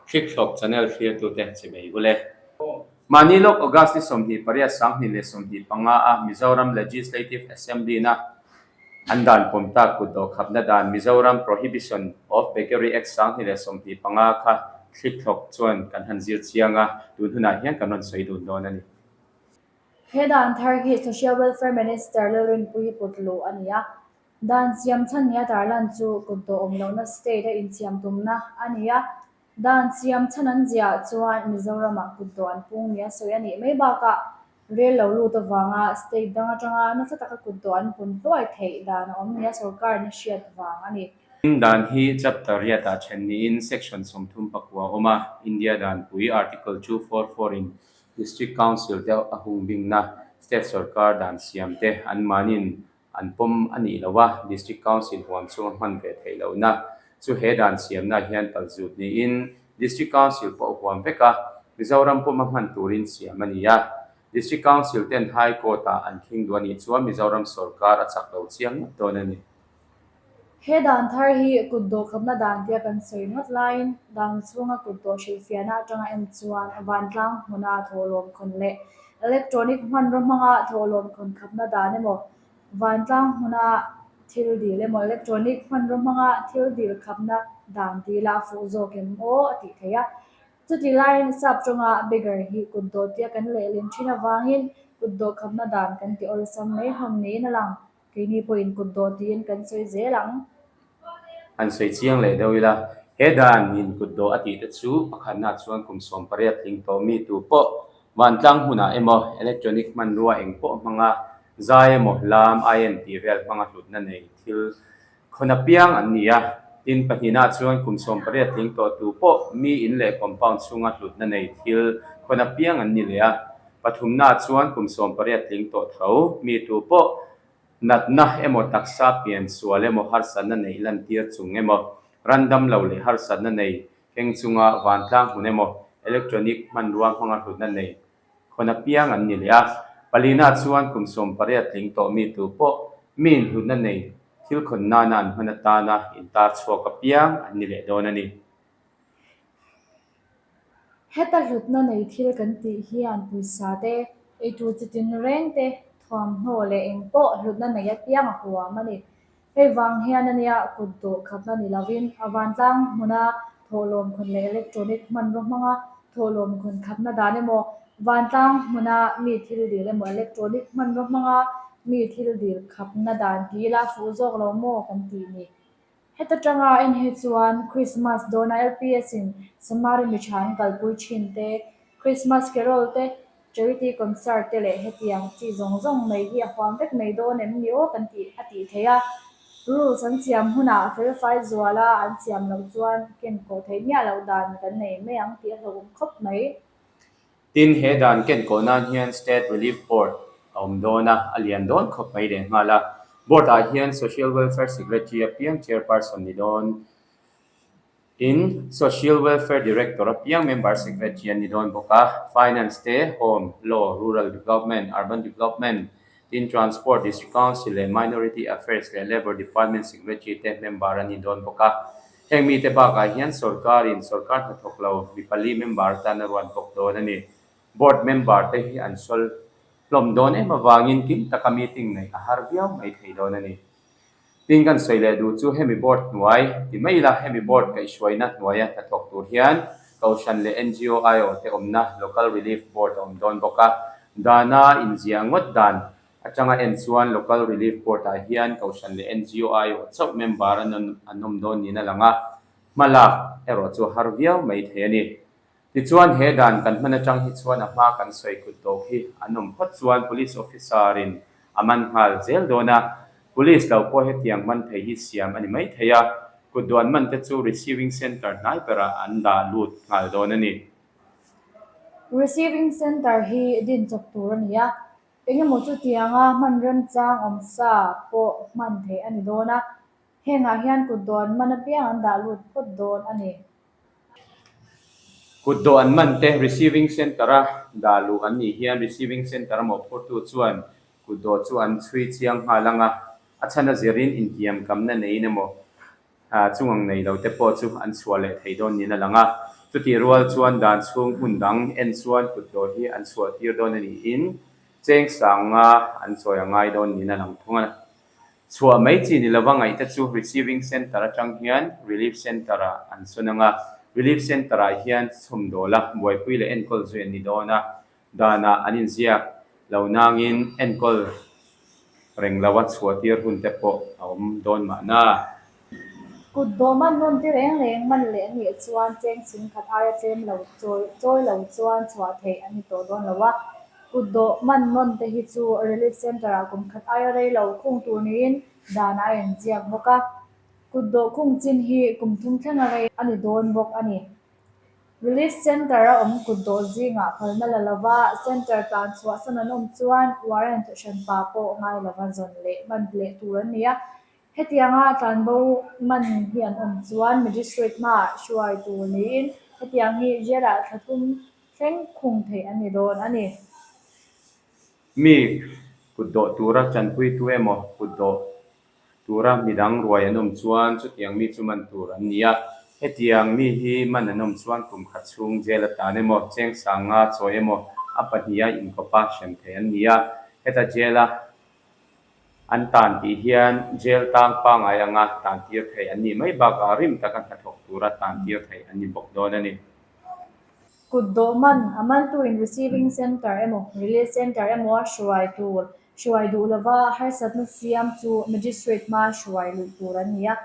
Thlikthlawk channel thlirtute chimei ule. Mahni lawk August ni 28 2025 a Mizoram Legislative Assembly na an dan pawm tak kut dawhkhapna dan Mizoram Prohibition of Beggary Act 2025 kha thlikthlawk chuan kan han zir chiang a, tun hunah hian kan rawn sawi dun dawn a ni. He dan thar hi Social Welfare Minister Lalrinpuii put luh a ni a, Dan siam chhan nia tarlan chu kut dawh awm lohna state a insiam tumna a ni a. Dan siam chhan an ziah chuan Mizoramah kut dawh an pung nia sawi a nih mai bakah rel lo lut avanga state dang atanga nasa taka kut dawh an pun hluai theih dan a awm nia sorkar in a hriat vang a ni. Dan hi chapter riatah then niin section 39 a awm a, India danpui Article 244 in District Council te a hung bingna state sorkar dan siam te anmahniin An pawm a nih loh a, District Council huam chhunga hman ve theih lohna chu he dan siamna hian palzut niin District Council pawh a huam vek a, Mizoram pawma hman turin siam a ni a. District Council ten High Court-ah an khing duh a nih chuan Mizoram sorkar a chak lo chiang ngawt dawn a ni. He dan thar hi kut dawhkhapna dan tia kan sawi ngawt laiin dan chhunga kut dawh hrilhfiahna atanga en chuan vantlang hmuna thawhlawm khawn leh Electronic hmanraw hmanga thawhlawm khawn khapna dan emaw, vantlang hmuna thil dil emaw, electronic hmanraw hmanga thil dil khapna dan dila a fuh zawk em aw a tih theih a. Chutih laiin sap tawnga beggar hi kut dawh tia kan lehlin thin avangin kut dawh khapna dan kan ti awlsam mai hlawm niin a lang. Keini pawhin kut dawh tiin kan sawi zel ang. Han sawi chiang leh deuh ila, he dan in kut dawh a tih te chu pakhatna chuan kum 18 tling tawh mi tu pawh vantlang hmunah emaw electronic hmanrua eng pawh hmanga zai emaw lam aien tih vel hmanga hlutna nei thil khawn apiang an ni a. Tin, pahnihna chuan kum 18 tling tawh tu pawh mi in leh compound chhunga hlutna nei thil khawn apiang an ni leh a. Pathumna chuan kum 18 tling tawh tho mi tu pawh natna emaw taksa pian sual emaw harsatna neih lantir chung emaw randam lo leh harsatna nei keng chunga vantlang hmun emaw electronic hmanrua hmanga hlutna nei khawn apiang an ni leh a. Palina chuan kum 18 tling tawh mi tu pawh mi inhlutna nei thil khawn nana an hman atana intar chhuak apiang an ni leh dawn a ni. Heta hlutna nei thil kan tih hian pawisa te, eitur chi tinreng te, thuamhnaw leh eng pawh hlutna nei apiang a huam a ni. Hei vang hian a nia kut dawh khatna ni lovin a vantlang hmuna thawhlawm khawn leh electronic hmanraw hmanga thawhlawm khawn khatna dan emaw, vantlang hmuna mi thil dil emaw electronic hmanraw hmanga mi thil dil khapna dan ti ila fuh zawk lo maw kan tih ni. Heta tanga en hi chuan Christmas dawna LPS in Samari mi tha an kalpui thin te, Christmas carol te, charity concert te leh hetiang chi zawng zawng mai hi a huam vek mai dawn em ni aw kan tih a tih theih a. Rules an siam hunah felfai zuala an siam loh chuan ken kawh theih miah loh dan kan nei mai ang tih a hlauhawm khawp mai. Tin, he dan ken kawh nan hian State Relief Board a awm dawn a, a lian dawn khawp mai leh nghal a. Board ah hian Social Welfare Secretary apiang Chairperson ni dawn in Social Welfare Director apiang Member Secretary an ni dawn bawk a. Finance te, Home, Law, Rural Development, Urban Development, tin Transport, District Council leh Minority Affairs leh Labour Department Secretary te member an ni dawn bawk a. Heng mite bakah hian sorkarin sorkar hnathawk lo mi pali member atan a ruat bawk dawn a ni. Board member te hi an sawl hlawm dawn em avangin kim taka meeting neih a har viau mai thei dawn a ni. Tin kan sawi leh duh chu hemi board hnuai ti mai ila hemi board kaihhruaina hnuaia hnathawk tur hian Kohhran leh NGO aiawh te awmna Local Relief Board a awm dawn bawk a. Dana inziah ngawt dan Atanga en chuan Local Relief Board-ah hian Kohhran leh NGO aiawh chauh member an an awm dawn niin a lang a, hmalak erawh chu a har viau mai thei a ni. Tichuan he dan kan hman atang hi chuan a hma kan sawi kut tawk hi an awm phawt chuan Police Officer-in a man nghal zel dawn a, Police lo pawh hetiang man thei hi siam a ni mai thei a, kut duan man te chu Receiving Centre hnai berah an dah lut nghal dawn a ni. Receiving Centre hi din chawp tur a ni a, Engemaw chutianga hman remchang awm sa pawh hman theih a ni dawn a, hengah hian kut dawh an man apiang an dah lut phawt dawn a ni. Kut dawh an man te Receiving Centre-a dah luh an nih hian Receiving Centre-a mawhphurtu chuan kut dawh chu an chhui chiang nghal ang a, a chhan a zirin intiamkamna neiin emaw. Chung ang nei lo te pawh chu an chhuah leh thei dawn niin a lang a. Chutih rual chuan dan chhung hmun dang en chuan kutdawh hi an chhuah tir dawn a niin cheng sanga an chawi a ngai dawn niin a lang thung a. Chhuah mai chi ni lova ngaihte chu Receiving Centre atang hian Relief Centre-ah an sawn ang a. Relief Centre-ah hian chhawmdawla buaipui leh enkawl zui an ni dawn a. Danah an inziak lo nangin enkawl reng loa chhuah tir hun te pawh a awm dawn mahna. Kut dawm a hnawn te reng reng man leh a nih chuan cheng chhingkhat aia tlem lo chawi chawi lo chuan chhuah theih a ni tawh dawn lo a. Kut dawh man nawn te hi chu Relief Centre ah kum khat aia rei lo khung tur niin danah a inziak bawk a. Kut dawh khung chin hi kum thum thleng a rei a ni dawn bawk a ni. Relief Centre a awm kut dawh zingah phalna la lova Centre tlan chhuahsan an awm chuan warrant hranpa pawh ngai lova zawn leh man leh tur an ni a. Hetianga tlanbo man hi an awm chuan Magistrate hmaah hruai tur niin hetiang hi jail-ah thla thum thleng khung theih a ni dawn a ni. Mi kut dawh tura tanpuitu emaw kut dawh tura midang ruai an awm chuan chutiang mi chu man tur an ni a. Hetiang mi hi man an awm chuan kum khat chhung jail atan emaw, cheng sanga chawi emaw a pahniha inkawpa hrem thei an ni a. Heta jail-a an tan tih hian jail tang pangngai anga tan tir thei an nih mai bakah rim taka hnathawk tura tan tir thei an ni bawk dawn a ni. Kut dawh man, a mantuin receiving centre emaw release centre emaw a hruai tur, hruai duh lova harsatna siam chu magistrate hma hruai luih tur an ni a.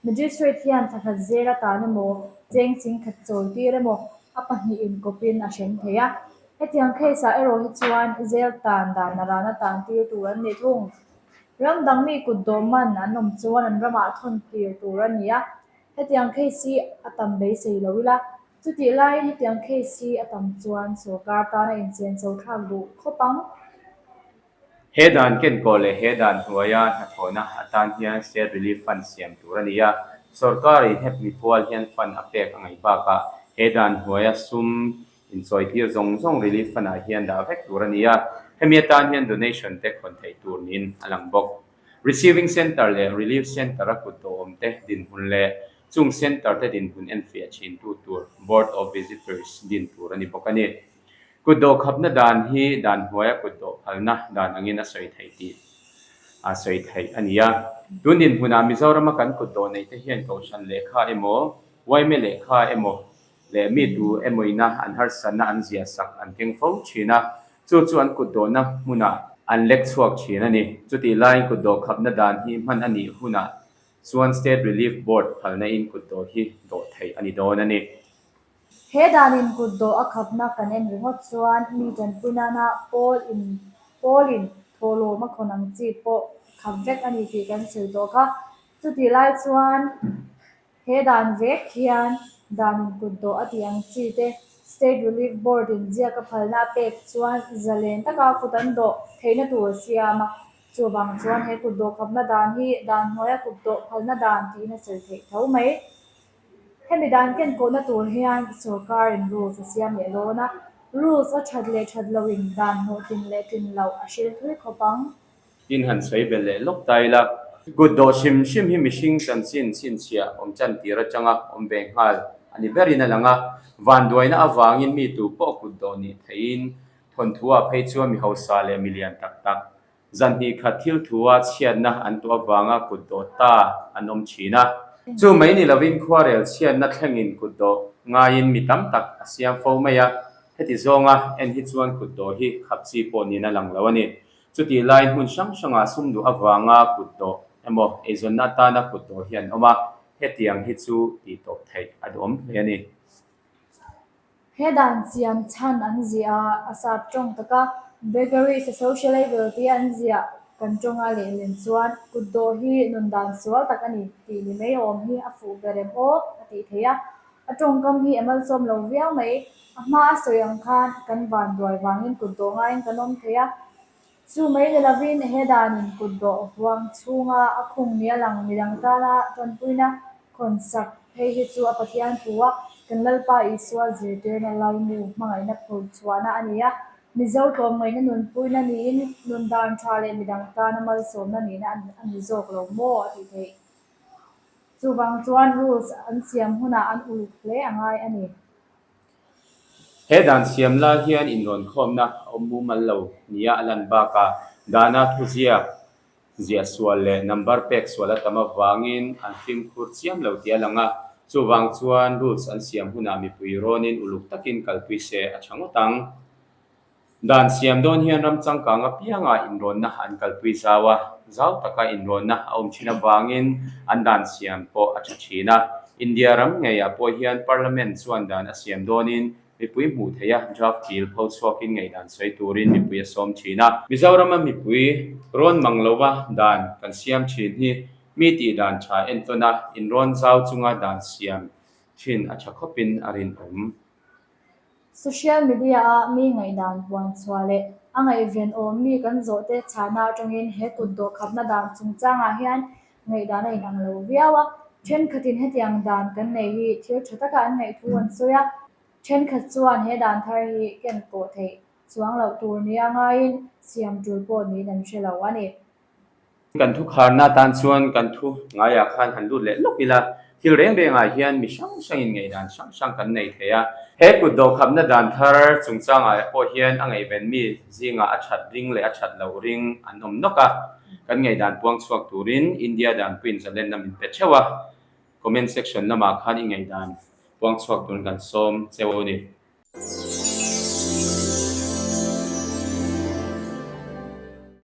Magistrate hian thla khat zel atan emaw, cheng chingkhat chawi tir emaw a pahnih inkawpin a hrem thei a. Hetiang case ah erawh hi chuan zel tan dan a rana tan tir tur an ni thung. Ram dang mi kut dawh man an awm chuan an ramah thawn tir tur a ni a. Hetiang case hi a tam beisei lo ila, Chutih laiin hetiang case hi a tam chuan sorkar tana inchen chho thlak duh khawp ang. He dan kenkawh leh he dan hnuaia hnathawhna atan hian State Relief Fund siam tur a ni a. Sorkarin hepmi pual hian fund a pek a ngaih bakah he dan hnuaia sum inchawitir zawng zawng Relief Fund-ah hian dah vek tur a ni a. Hemi atan hian donation te khawn theih tur niin a lang bawk. Receiving Centre leh Relief Centre-a kut dawhawmte dinhmun leh Chung Centre te dinhmun enfiah thintu tur Board of Visitors din tur a ni bawk a ni. Kutdawh khapna dan hi dan hnuaia kutdawh phalna dan angin a sawi theih tih a sawi theih a ni a. Tun dinhmunah Mizorama kan kutdawh neih te hian Kohhran lehkha emaw, Yma lehkha emaw leh mi tu emawina an harsatna an ziah sak an keng fo thin a, chu chu an kutdawhna hmunah an lek chhuak thin a ni. Chutih laiin kutdawh khapna dan hi hman a nih hunah Chuan State Relief Board phalna in kutdawh hi dawh theih a ni dawn a ni. He danin kutdawh a khapna kan en ringawt chuan mi tanpui nana pawl in pawlin thawhlawm a khawn ang chi pawh khap vek a ni tih kan sawi tawh kha. Chutih lai chuan he dan vek hian danin kutdawh a tih ang chi te State Relief Board in ziak a phalna a pek chuan zalen taka kut an dawh theihna tur a siam a. Chuvang chuan he kut dawh khapna dan hi dan hnuaia kut dawh phalna dan tiin a sawi theih tho mai. Hemi dan kenkawhna tur hian sorkarin rules a siam leh dawn a, rules a that leh that loin dan hlawhtlin leh tlin loh a hril thui khawp ang. Tin han sawi belh leh lawk ta ila, kut dawh hrim hrim hi mihring chanchin chhinchhiah awm chan tir atanga awm ve nghal a ni berin a lang a, vanduaina avangin mi tu pawh kut dawh nih theihin thawnthuah phei chuan mi hausa leh mi lian tak tak Zan hnih khat thil thua chhiatna an tuah avanga kut dawh ta an awm thin a. Chu mai ni lovin khuarel chhiatna thlengin kut dawh ngaiin mi tam tak a siam fo mai a, heti zawnga en hi chuan kut dawh hi khap chi pawh niin a lang lo a ni. Chutih laiin hmun hrang hrangah sum duh avanga kut dawh emaw eizawnna atana kut dawh hi an awm a, hetiang hi chu tih tawp theih a duhawm hle a ni. He dan siam chhan an ziah a, a sap tawng taka Beggary is a social evil tia an ziah kan tawnga lehlin chuan kutdawh hi nun dan sual tak a ni tih ni mai awm hi a fuh ber em aw a tih theih a. A tawngkam hi a malsawm lo viau mai. A hma a sawi ang khan kan vanduai vangin kutdawh ngaiin kan awm thei a. Chu mai ni lovin he danin kutdawh huang chhunga a khung nia lang midang tana tanpuina khawnsak phei hi chu a Pathian thu a, kan Lalpa Isua zirtirna laimu hmangaihna phur chhuahna a ni a, Mizo tlawmngaihna nunpuina niin nun dan tha leh midang tana malsawmna nihna a ni zawk lo maw a tih theih. Chuvang chuan rules an siam hunah an uluk hle a ngai a ni. He dan siam lai hian inrawnkhawmna a awm mumal lo nia a lan bakah dana thuziak ziah sual leh number pek sual a tam avangin an fimkhur chiam lo tih a lang a, chuvang chuan rules an siam hunah mipui rawnin uluk takin kalpui se a tha ngawt ang. Dan siam dawn hian ram changkang apiangah inrawnna an kalpui zau a, zau taka inrawnna a awm thin avangin an dan siam pawh a tha thin a. India ram ngeiah pawh hian Parliament chuan dan a siam dawnin mipui hmuh theih a, draft bill pho chhuakin ngaihdan sawi turin mipui a sawm thin a. Mizorama mipui rawn mang lova dan kan siam thin hi mi tih dan tha entawn a, inrawn zau chunga dan siam thin a tha khawpin a rinawm. Social media-a mi ngaihdan puan chhuah leh a ngaihven awm mi kan zawh te chhahna atangin he kut dawhkhapna dan chungchangah hian ngaihdan a inang lo viau a. Thenkhatin hetiang dan kan nei hi thil tha taka an ngaih thu an sawi a, thenkhat chuan he dan thar hi ken kawh theih chuang loh tur nia ngaiin siam tul pawh niin an hre lo a ni. Kan thu kharna atan chuan kan thu ngaiah khan han lut leh lawk ila, thil reng rengah hian mi hrang hrangin ngaihdan hrang hrang kan nei thei a. He kut dawhkhapna dan thar chungchangah pawh hian a ngaihven mi zingah a that ring leh a that loh ring an awm nawk a, kan ngaihdan puang chhuak turin India danpuiin zalenna min pe theuh a, comment section lamah khan i ngaihdan puang chhuak turin kan sawm cheu a ni.